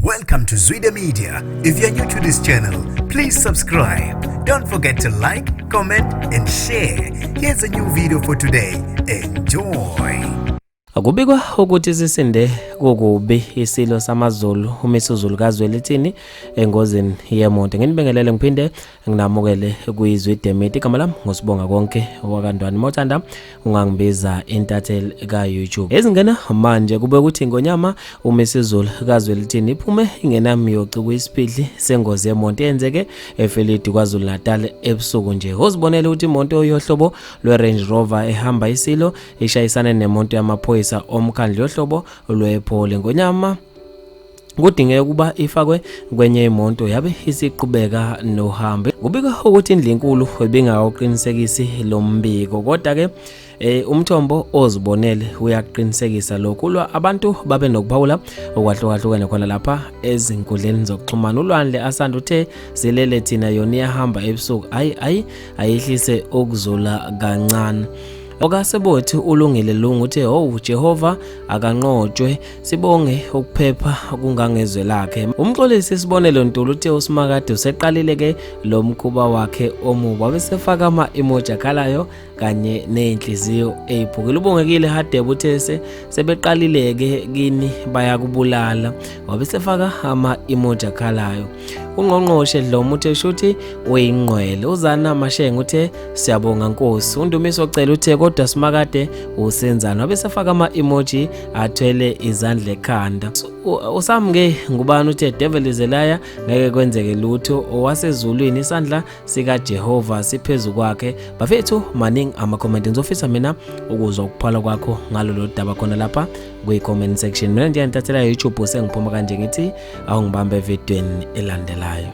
Welcome to Zwida Media. If you're new to this channel, please subscribe. Don't forget to like, comment, and share. Here's a new video for today. Enjoy. Kubikwa ukuthi sisinde kukubi isilo samaZulu uMisuzulu kaZwelithini engozini yemoto. Nginibingelele ngiphinde nginamukele kwiZwi Media. Igama lami nguSibonga konke wakaNdwani. Mawuthanda ungangibiza intatheli ka-YouTube. Ezingena manje kube ukuthi ingonyama uMisuzulu kaZwelithini iphume ingenamyocu kuyisiphihli sengozi yemoto eyenzeke eFelidi KwaZulu Natal ebusuku nje. Ozibonele ukuthi imoto yohlobo lwe-Range Rover ehamba isilo ishayisane nemoto yamaphoyisa omkhandlu yohlobo lwePoli. Ingonyama kudingeka ukuba ifakwe kwenye imoto yabe isiqhubeka nohambo. Kubikwa ukuthi indlinkulu ibingawuqinisekisi lo mbiko, kodwa-ke umthombo ozibonele uyakuqinisekisa lokhu. Lwa abantu babe nokuphawula okwahlukahlukene khona lapha ezinkundleni zokuxhumana. Ulwandle Asanda uthe silele thina yona iyahamba ebusuku, ayi ayi ayehlise ukuzula kancane. Okasebothi ulungile lungu uthe oh Jehova akanqotshwe sibonge ukuphepha kungangezwe lakhe. Umxolisi Sibonelo Ntuli uthe uSimakade useqalile ke lo mkhuba wakhe omubi, wabesefaka ama-emoji akhalayo kanye nezinhliziyo eziphukile. Ubongekile Hadebe uthe sebeqalile ke kini bayakubulala, wabesefaka ama-emoji akhalayo. Ungqongqoshe Dlomo uthe shuthi uyingqwele. Uzana Mashenge uthe siyabonga Nkosi. UNdumiso Cele uthe kodwa Simakade usenzani, wabesefaka ama-emoji athwele izandla ekhanda. Usamke ngubani uthe devil is a liar, ngeke kwenzeke lutho, owasezulwini isandla sikaJehova siphezu kwakhe. Bafethu maningi ama-comment, ngizofisa mina ukuzwa ukuphala kwakho ngalolu daba khona lapha kwi-comment section. Mina njengentatshela YouTube sengiphuma kanje ngithi awungibambe evidweni elandelayo.